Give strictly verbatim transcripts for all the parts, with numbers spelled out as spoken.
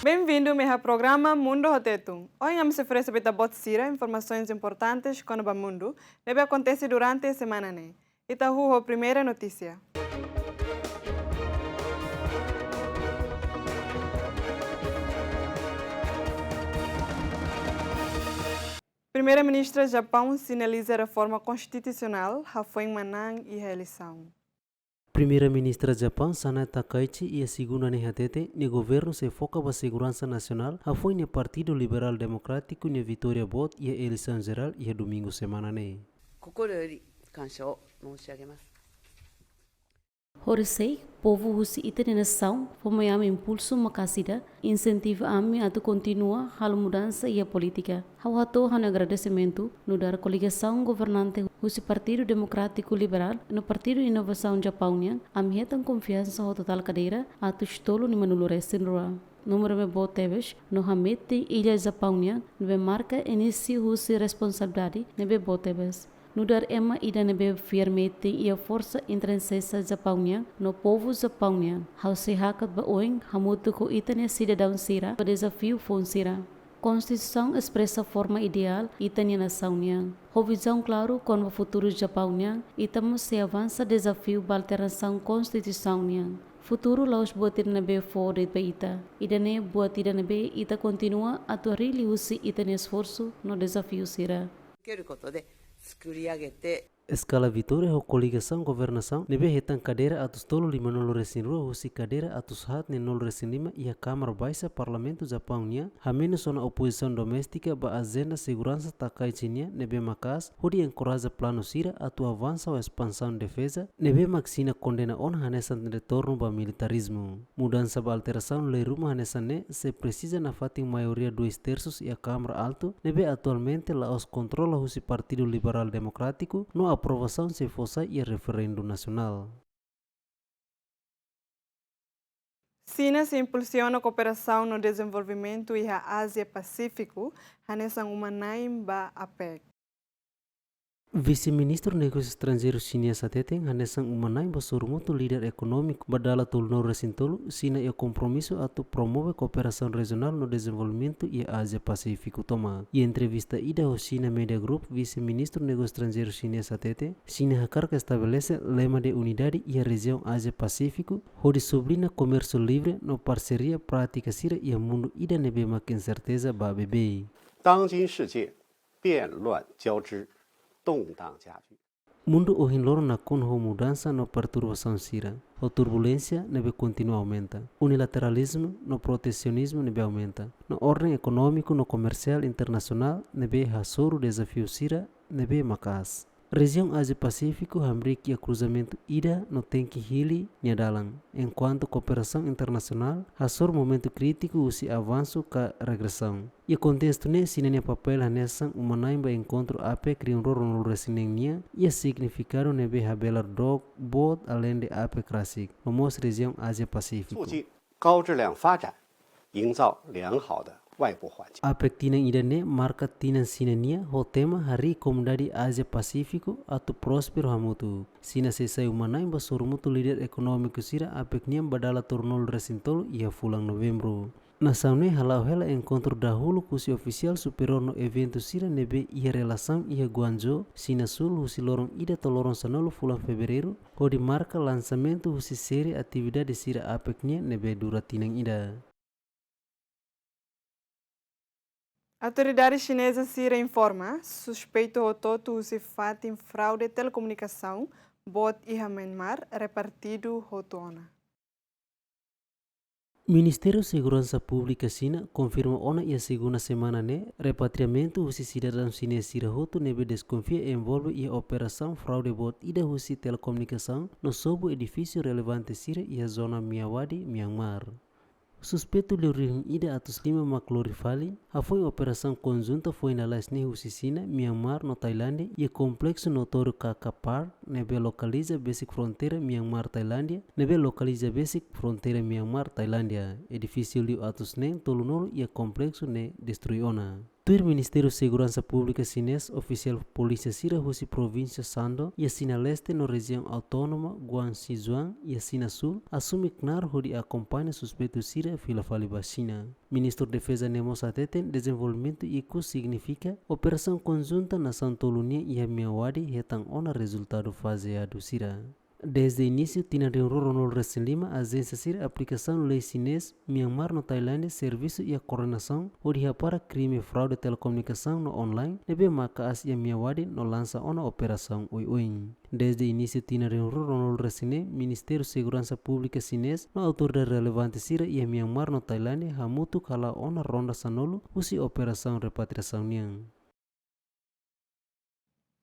Benvindu mai iha programa Mundu ho Tetun. Ohin ami sei oferese ba ita-boot sira informasaun importante kona-ba mundu ne'ebé akontese durante semana ne'e. Ita hahú ho primeira notísia. Primeira-Ministra Japaun sinaliza reforma konstitusionál hafoin manán iha eleisaun. Primeira-Ministra Japaun, Sanae Takaichi, iha segunda ne'e hatete nia governu sei foka ba seguransa nasionál hafoin nia Partidu Liberál Demokrátiku nia vitória boot iha eleisaun jerál iha domingu semana ne'e. 心より感謝を申し上げます。 Horisehik, povu husi ita-nia nasaun fó mai ami impulsu maka'as ida, insentiva ami atu kontinua halo mudansa iha polítika. Ha'u hato'o ha'u-nia agradesimentu nu'udar koligasaun governante husi Partidu Demokrátiku Liberál no Partidu Inovasaun Japaun nian, ami hetan konfiansa ho totál kadeira atus tolu limanulu-resin-rua. Númeru ne'ebé boot tebes no hametin illa Japaun nian ne'ebé marka inísiu husi responsabilidade ne'ebé boot tebes. Nu'udar ema ida ne'ebé fiar metin iha forsa intrinseka Japaun nian no povu Japaun nian, ha'u sei hakat ba oin hamutuk ho ita-nia sidadaun sira ba dezafiu foun sira. Konstituisaun espresa forma ideál ita-nia nasaun nian. Ho vizaun klaru kona-ba futuru Japaun nian, ita mós sei avansa dezafiu ba alterasaun konstituisaun nian. Futuru la'ós buat ida ne'ebé fó de'it ba ita. Ida-ne'e buat ida ne'ebé ita kontinua atu harii liuhusi ita-nia esforsu no dezafiu sira. Eskala vitória ho koligasaun governasaun ne'ebé hetan kadeira atus tolu limanulu-resin-rua husi kadeira atus haat neenulu-resin-lima iha Kámara Baixa Parlamentu Japaun nian, hamenus ona opozisaun doméstika ba ajenda seguransa Takaichi nian ne'ebé maka'as, hodi enkoraja planu sira atu avansa ho espansaun defeza ne'ebé mak Xina kondena ona hanesan retornu ba militarizmu. Mudansa ba alterasaun lei ruma hanesan ne'e sei presiza nafatin maioria dois terços iha Kámara Altu, ne'ebé atualmente la'ós kontrola husi Partidu Liberál Demokrátiku, no aprovasaun sei fó sai iha referendu nasionál. Xina sei impulsiona kooperasaun no dezenvolvimentu iha Ázia Pasífiku, hanesan uma-na'in ba APEC. Vise-Ministru Negósiu Estranjeiru xinés hateten, hanesan uma-na'in ba sorumutu líder ekonómiku ba dala tolunulu-resin-tolu, Xina iha kompromisu atu promove kooperasaun rejionál no dezenvolvimentu iha Ázia Pasífiku tomak. Iha entrevista ida ho China Media Group, Vise-Ministru Negósiu Estranjeiru xinés hatete, Xina hakarak estabelese lema de unidade iha rejiaun Ázia Pasífiku, hodi subliña komérsiu livre no parseria prátika sira iha mundu ida ne'ebé mak inserteza ba beibeik. 当今世界变乱交织，动荡加剧。 Mundu ohin loron nakonu ho mudansa no perturbasaun sira, ho turbulénsia ne'ebé kontinua aumenta, unilateralizmu no protesionizmu ne'ebé aumenta, no orden ekonómiku no komersiál internasionál ne'ebé hasoru dezafiu sira ne'ebé maka'as. Rejiaun Ázia Pasífiku hamriik iha kruzamentu ida no tenke hili nia dalan, enkuantu kooperasaun internasionál hasoru momentu krítiku husi avansu ka regresaun. Iha kontestu ne'e, Xina nia papél hanesan uma-na'in ba enkontru APEC rihun rua ruanulu-resin-neen nian iha signifikadu ne'ebé habelar dook boot aleinde APEC rasik, no mós rejiaun Ázia Pasífiku. 促进高质量发展，营造良好的外部环境。 APEC tinan ida-ne'e marka tinan Xina nian ho tema harii komunidade Ázia Pasífiku atu prósperu hamutuk. Xina sei sai uma-na'in ba sorumutu líder ekonómiku sira APEC nian ba dala tolunulu-resin-tolu iha fulan Novembru. Nasaun ne'e hala'o hela enkontru dahuluk husi ofisiál superiór no eventu sira ne'ebé iha relasaun iha Guangzhou, Xina Súl, husi loron ida to'o loron sanulu fulan Fevereiru, hodi marka lansamentu husi série atividade sira APEC nian ne'ebé dura tinan ida. Autoridade xineza sira informa, suspeitu hotu-hotu husi fatin fraude telekomunikasaun boot iha Myanmar repartidu hotu ona. Ministériu Seguransa Públika Xina konfirma ona iha segunda semana ne'e repatriamentu husi sidadaun xinés sira hotu ne'ebé deskonfia envolve iha operasaun fraude boot ida husi telekomunikasaun no sobu edifísiu relevante sira iha zona Myawaddy, Myanmar. Suspeitu liu rihun ida atus lima mak lori fali, hafoin operasaun konjunta foin lalais ne'e husi Xina, Myanmar no Tailándia, iha kompleksu notóriu Kaka Park, ne'ebé lokaliza besik fronteira Myanmar-Tailándia, ne'ebé lokaliza besik fronteira Myanmar-Tailándia. Edifísiu liu atus neen tolunulu iha kompleksu ne'e destrui ona. Tuir Ministériu Seguransa Públika xinés, ofisiál polísia sira husi provínsia Shandong iha Xina Leste no rejiaun autónoma Guangxi Zhuang iha Xina Súl asume knaar hodi akompaña suspeitu sira fila fali ba Xina. Ministru Defeza ne'e mós hateten dezenvolvimentu ikus signifika operasaun konjunta nasaun tolu nian iha Myawaddy hetan ona rezultadu fazeadu sira. Dezde inísiu tinan rihun rua ruanulu resin lima, ajénsia sira aplikasaun lei xinés, Myanmar no Tailándia servisu iha koordenasaun hodi hapara krime fraude telekomunikasaun no online ne'ebé maka'as iha Myawaddy no lansa ona operasaun oioin. Dezde inísiu tinan rihun rua ruanulu resin neen, Ministériu Seguransa Públika xinés no autoridade relevante sira iha Myanmar no Tailándia hamutuk hala'o ona ronda sanulu husi operasaun repatriasaun nian.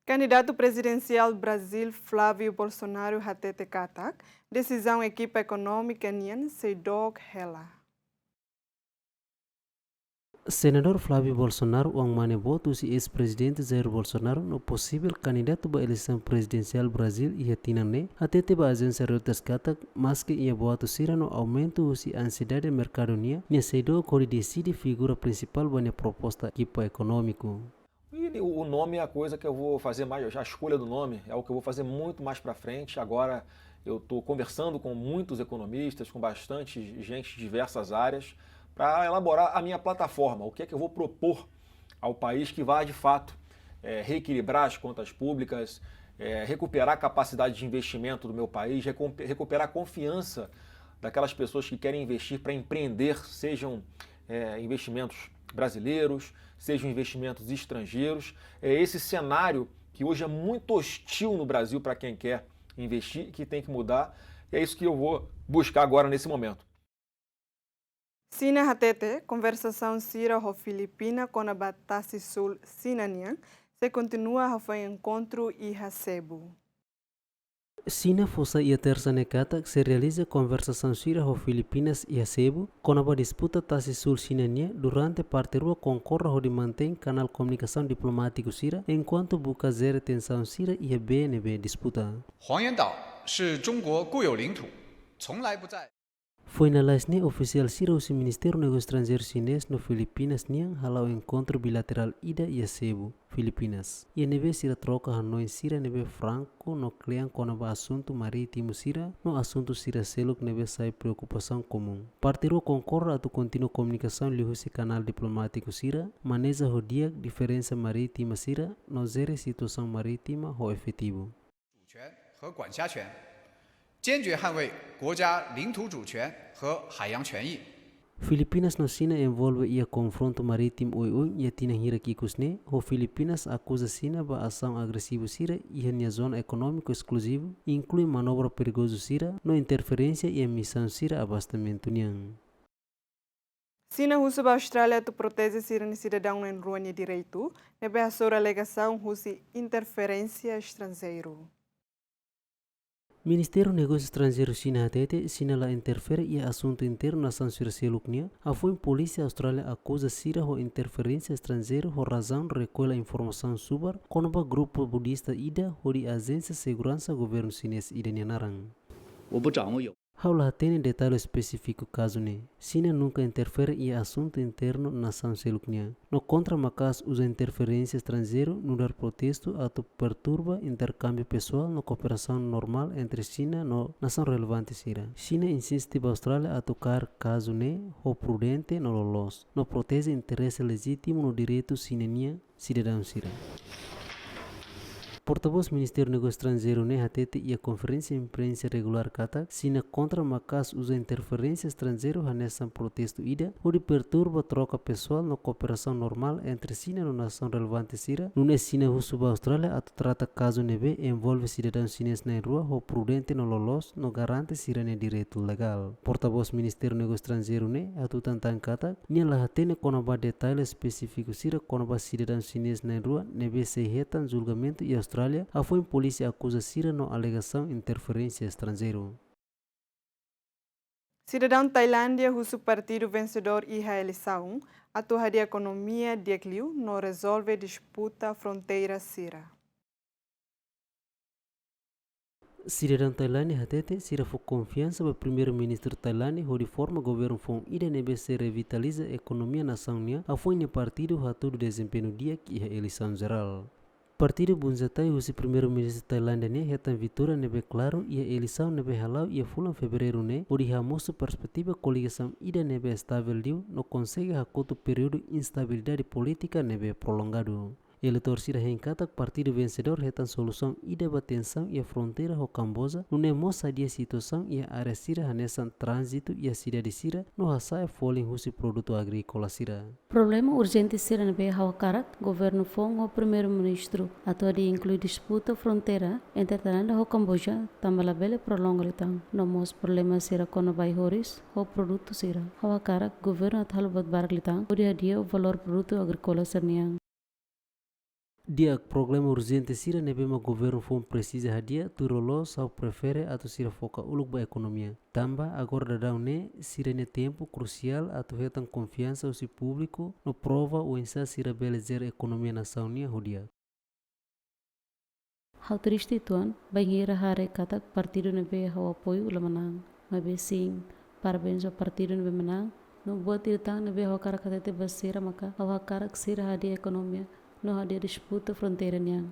Kandidatu prezidensiál Brazíl Flávio Bolsonaro hatete katak desizaun ekipa ekonómika nian sei dook hela. Senadór Flávio Bolsonaro, oan mane boot husi eis-prezidente Jair Bolsonaro no posivel kandidatu ba eleisaun prezidensiál Brazíl iha tinan ne'e, hatete ba ajénsia Reuters katak maski iha boatus sira no aumentu husi ansiedade merkadu nian, nia sei dook hodi deside figura prinsipál ba nia proposta ekipa ekonómiku. E o, o nome é a coisa que eu vou fazer mais, a escolha do nome é algo que eu vou fazer muito mais pra frente. Agora eu tô conversando com muitos economistas, com bastante gente de diversas áreas, pra elaborar a minha plataforma, o que é que eu vou propor ao país que vá, de fato, eh, reequilibrar as contas públicas, eh, recuperar a capacidade de investimento do meu país, recompe-, recuperar a confiança daquelas pessoas que querem investir pra empreender, sejam, eh, investimentos brasileiros, sejam investimentos estrangeiros. É esse cenário que hoje é muito hostil no Brasil pra quem quer investir e que tem que mudar. E é isso que eu vou buscar agora nesse momento. Xina hatete konversasaun sira ho Filipina kona-ba tasi súl Xina nian sei kontinua hafoin enkontru iha Cebu. Xina fó sai iha Tersa ne'e katak sei realiza konversasaun sira ho Filipinas iha Cebu kona-ba disputa tasi súl Xina nian, durante parte rua konkorda hodi mantein kanál komunikasaun diplomátiku sira, enkuantu buka jere tensaun sira iha bee ne'ebé disputa. 黄岩岛是中国固有领土，从来不在 Foin lalais ne'e, ofisiál sira husi Ministériu Negósiu Estranjeiru xinés no Filipinas nian hala'o enkontru bilaterál ida iha Cebu, Filipinas, iha ne'ebé sira troka hanoin sira ne'ebé franku no kle'an kona-ba asuntu marítimu sira no asuntu sira seluk ne'ebé sai preokupasaun komún. Parte rua konkorda atu kontinua komunikasaun liuhusi kanál diplomátiku sira, maneja ho di'ak diferensa marítima sira no jere situasaun marítima ho efetivu. 主权和管辖权，坚决捍卫国家领土主权和海洋权益。 Filipinas no Xina envolve iha konfrontu marítimu oioin iha tinan hirak ikus ne'e, ho Filipinas akuza Xina ba asaun agresivu sira iha nia zona ekonómiku eskluzivu, inklui manobra perigozu sira no interferénsia iha misaun sira abastamentu nian. Xina husu ba Austrália atu proteje sira-nia sidadaun na'in-rua nia direitu, ne'ebé hasoru alegasaun husi interferénsia estranjeiru. Ministériu Negósiu Estranjeiru Xina hatete, Xina la interfere iha asuntu internu nasaun sira seluk nian, hafoin polísia Austrália akuza sira ho interferénsia estranjeiru ho razaun rekuela informasaun subar kona-ba grupu budista ida hodi ajénsia seguransa governu xinés ida nia naran. 我不掌握有 Ha'u la hatene detalle espesífiku kazu ne'e. Xina nunka interfere iha asuntu internu nasaun seluk nian. No kontra maka'as uza interferénsia estranjeiru nu'udar pretestu atu perturba interkámbiu pesoál no kooperasaun normál entre Xina no nasaun relevante sira. Xina insiste ba Austrália atu kaer kazu ne'e ho prudente no loloos, no proteje interese lejítimu no direitu Xina nia sidadaun sira. Portavós Ministériu Negósiu Estranjeiru ne'e hatete iha konferénsia imprensa regulár katak, Xina kontra maka'as uza interferénsia estranjeiru hanesan pretestu ida hodi perturba troka pesoál no kooperasaun normál entre Xina no nasaun relevante sira, nune'e Xina husu ba Austrália atu trata kazu ne'ebé envolve sidadaun xinés na'in-rua ho prudente no loloos no garante sira-nia direitu legál. Portavós Ministériu Negósiu Estranjeiru ne'e hatutan tan katak, nia la hatene kona-ba detalle espesífiku sira kona-ba sidadaun xinés na'in-rua ne'ebé sei hetan julgamentu iha Austrália, hafoin polísia akuza sira no alegasaun interferénsia estranjeiru. Sidadaun Tailándia husu partidu vensedór iha eleisaun atu hadi'a ekonomia di'ak liu no rezolve disputa fronteira sira. Sidadaun Tailándia hatete sira fó konfiansa ba Primeiru-Ministru Tailándia hodi forma governu foun ida ne'ebé sei revitaliza ekonomia nasaun nian, hafoin nia partidu hatudu dezempeñu di'ak iha eleisaun jerál. Partidu Bun Jattai husi Primeiru-Ministru Tailándia nian hetan vitória ne'ebé klaru iha eleisaun ne'ebé hala'o iha fulan Fevereiru ne'e, hodi hamosu perspetiva koligasaun ida ne'ebé estavel liu no konsege hakotu períodu instabilidade polítika ne'ebé prolongadu. Eleitór sira hein katak partidu vensedór hetan solusaun ida ba tensaun iha fronteira ho Kamboja, nune'e mós hadi'a situasaun iha área sira hanesan tránzitu iha sidade sira no hasa'e folin husi produtu agríkola sira. Problema urjente sira ne'ebé ha'u hakarak governu foun ho Primeiru-Ministru atu hadi'a inklui disputa fronteira entre Tailándia ho Kamboja, tanba labele prolonga liután. No mós problema sira kona-ba ai-horis ho produtu sira. Ha'u hakarak governu atu halo buat barak liután hodi hadi'a valór produtu agríkola sira-nian. Di'ak, problema urjente sira ne'ebé mak governu foun presiza hadi'a tuir loloos, ha'u prefere atu sira foka uluk ba ekonomia. Tanba agora daudaun ne'e sira-nia tempu krusiál atu hetan konfiansa husi públiku no prova oinsá sira bele jere ekonomia nasaun nian ho di'ak. Ha'u triste uitoan bainhira haree katak partidu ne'ebé ha'u apoiu la manán. Maibé sin, parabéns ba partidu ne'ebé manán. No buat ida tan ne'ebé ha'u hakarak hatete ba sira maka ha'u hakarak sira hadi'a ekonomia no hadi'a disputa fronteira nian.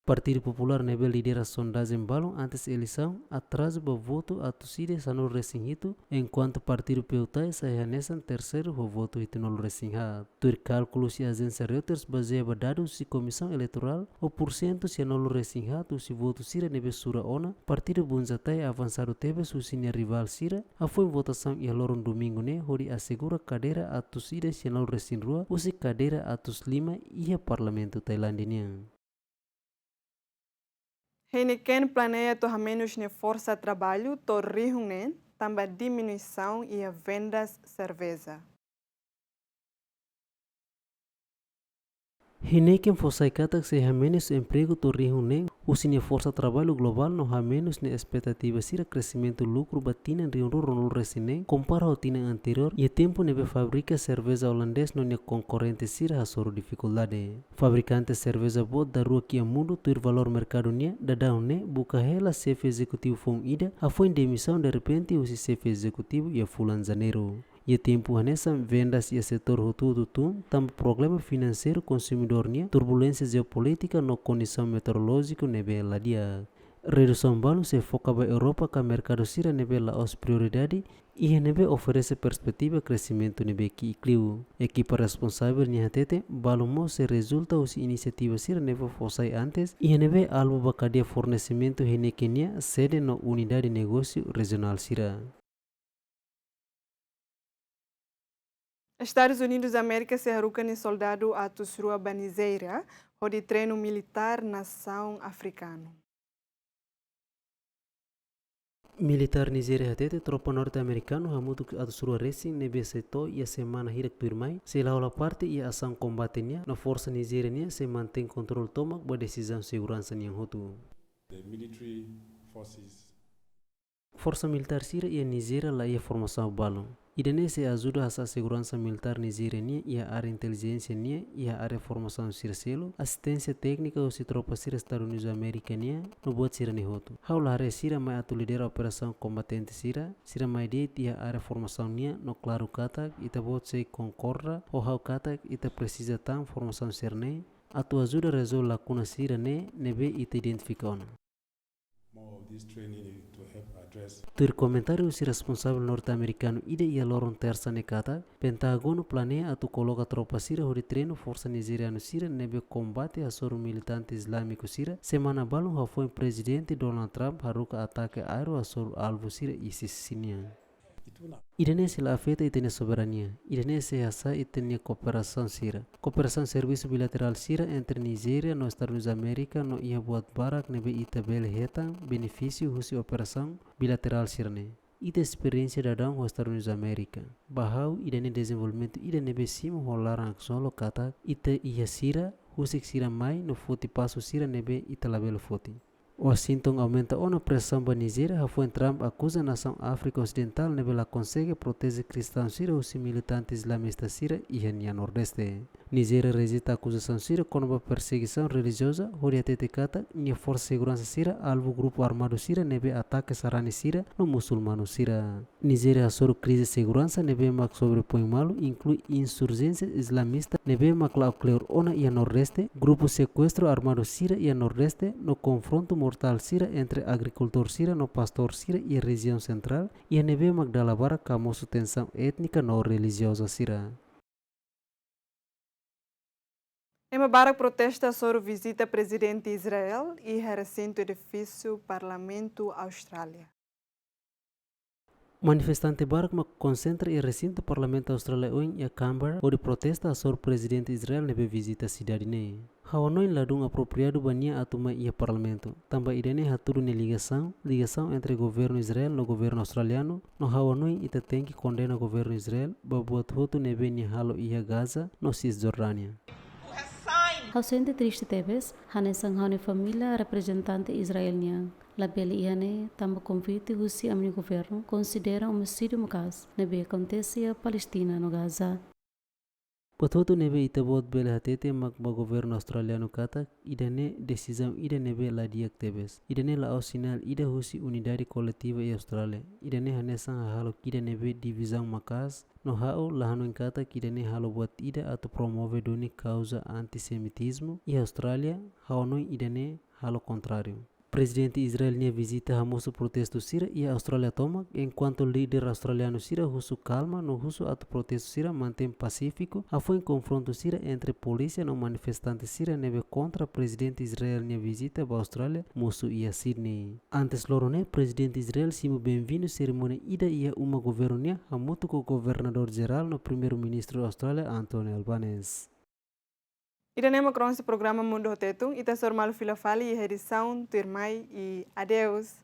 Partidu Populár ne'ebé lidera sondajen balun antes eleisaun atraza ba votu atus ida sanulu-resin-hitu, enkuantu partidu PUTAE sai hanesan terseiru ho votu hitunulu-resin-haat. Tuir kálkulu husi ajénsia Reuters bazeia ba dadus husi Komisaun Eleitorál, ho pursentu sianulu-resin-haat husi votu sira ne'ebé sura ona, partidu Bun Jattai avansadu tebes husi nia rivál sira, hafoin votasaun iha loron domingu ne'e hodi asegura kadeira atus ida sianulu-resin-rua husi kadeira atus lima iha Parlamentu Tailándia nian. Heineken planeia atu hamenus nia forsa traballu to'o rihun ne'e, tanba diminuisaun iha vendas serveja. Heineken fó sai katak sei hamenus empregu to'o rihun ne'e husi nia forsa traballu globál no hamenus nia espetativa sira kreximentu lukru ba tinan rihun rua ruanulu-resin-neen, kompara ho tinan anteriór, iha tempu ne'ebé fábrika serveja olandés no nia konkorrente sira hasoru difikuldade. Fabrikante serveja boot daruak iha mundu tuir valór merkadu nian daudaun ne'e buka hela xefe ezekutivu foun ida, hafoin demisaun derrepente husi xefe ezekutivu iha fulan Janeiru. Iha tempu hanesan vendas iha setór hotu-hotu tun, tanba problema finanseiru konsumidór nian, turbulénsia jeopolítika no kondisaun meteorolójiku ne'ebé la di'ak. Redusaun balun sei foka ba Europa ka merkadu sira ne'ebé la'ós prioridade, iha ne'ebé oferese perspetiva kreximentu ne'ebé ki'ik liu. Ekipa responsavel nian hatete, balun mós sei rezulta husi inisiativa sira ne'ebé fó sai antes, iha ne'ebé alvu ba kadeia fornesimentu Heineken nian sede no unidade negósiu rejionál sira. Estadus Unidus Amérika sei haruka nia soldadu atus rua ba Nizéria, hodi treinu militár nasaun afrikanu. Militár Nizéria hatete tropa norte-amerikanu hamutuk atus rua resin ne'ebé sei to'o iha semana hirak tuirmai, sei la hola parte iha asaun kombate nian, no forsa Nizéria nian sei mantein kontrolu tomak ba desizaun seguransa nian hotu. The military forces. Forsa militár sira iha Nizéria la iha formasaun balun. Ida-ne'e sei ajuda hasa'e seguransa militár Nizéria nian iha área intelijénsia nian, iha área formasaun sira seluk, asisténsia téknika husi tropa sira Estadus Unidus Amérika nian, no buat sira-ne'e hotu. Ha'u la haree sira mai atu lidera operasaun kombatente sira, sira mai de'it iha área formasaun nian no klaru katak ita-boot sei konkorda ho ha'u katak ita presiza tan formasaun sira-ne'e atu ajuda rezolve lakuna sira-ne'e ne'ebé ita identifika ona. More of this training to help address. Tuir komentáriu husi responsavel norte-amerikanu ida iha loron Tersa ne'e katak, Pentágonu planeia atu koloka tropa sira hodi treinu forsa nizerianu sira ne'ebé kombate hasoru militante islámiku sira, semana balun hafoin Prezidente Donald Trump haruka atake aéreu hasoru alvu sira ISIS nian. Ida-ne'e sei la afeta ita-nia soberania. Ida-ne'e sei hasa'e ita-nia kooperasaun sira. Kooperasaun servisu bilaterál sira entre Nizéria no Estadus Unidus Amérika no iha buat barak ne'ebé ita bele hetan benefísiu husi operasaun bilaterál sira-ne'e. Ita esperiénsia daudaun ho Estadus Unidus Amérika. Ba ha'u, ida-ne'e dezenvolvimentu ida ne'ebé simu ho laran haksolok katak ita iha sira, husik sira mai no foti pasu sira ne'ebé ita labele foti. Washington aumenta ona presaun ba Nizéria, hafoin Trump akuza nasaun Áfrika Osidentál ne'ebé la konsege proteje kristaun sira husi militante islamista sira iha nia Nordeste. Nijéria rejeita akuzasaun sira kona-ba persegisaun relijioza, hodi hatete katak nia forsa seguransa sira alvu grupu armadu sira ne'ebé ataka sarani sira no musulmanu sira. Nijéria hasoru krize seguransa ne'ebé mak sobrepõe malu, inklui insurjénsia islamista ne'ebé mak la'o kleur ona iha Nordeste, grupu sekuestru armadu sira iha Nordeste, no konfrontu mortál sira entre agrikultór sira no pastór sira iha rejiaun sentrál, iha ne'ebé mak dala barak hamosu tensaun étnika no relijioza sira. Ema barak protesta hasoru vizita Prezidente Israel iha resintu edifísiu Parlamentu Austrália. Manifestante barak mak konsentra iha resintu Parlamentu Austrália ohin iha Canberra, hodi protesta hasoru Prezidente Israel ne'ebé vizita sidade ne'e. Ha'u hanoin ladún apropriadu ba nia atu mai iha Parlamentu, tanba ida-ne'e hatudu nia ligasaun, ligasaun entre governu Israel no governu australianu, no ha'u hanoin ita tenke kondena governu Israel ba buat hotu ne'ebé nia halo iha Gaza no Cisjordania. Ha'u sente triste tebes, hanesan ha'u-nia família reprezentante Israel nian. Labele iha ne'e, tanba konvite husi ami-nia governu konsidera omisídiu maka'as ne'ebé akontese iha Palestina no Gaza. Buat hotu ne'ebé ita-boot bele hatete mak ba governu australianu katak ida-ne'e desizaun ida ne'ebé la di'ak tebes. Ida-ne'e la'ós sinál ida husi unidade koletiva iha Austrália. Ida-ne'e hanesan hahalok ida ne'ebé divizaun maka'as, no ha'u la hanoin katak ida-ne'e halo buat ida atu promove duni kauza antisemitizmu iha Austrália, ha'u hanoin ida-ne'e halo kontráriu. Prezidente Israel nia vizita hamosu protestu sira iha Austrália tomak, enkuantu líder australianu sira husu kalma no husu atu protestu sira mantein pasífiku, hafoin konfrontu sira entre polísia no manifestante sira ne'ebé kontra Prezidente Israel nia vizita ba Austrália mosu iha Sydney. Antes loron ne'e, Prezidente Israel simu benvindu serimónia ida iha uma governu nian hamutuk ho Governadór Jerál no Primeiru-Ministru Austrália Anthony Albanese. Ida-ne'e mak kronika programa Mundu ho Tetun, ita hasoru malu fila fali iha edisaun tuirmai i adeus.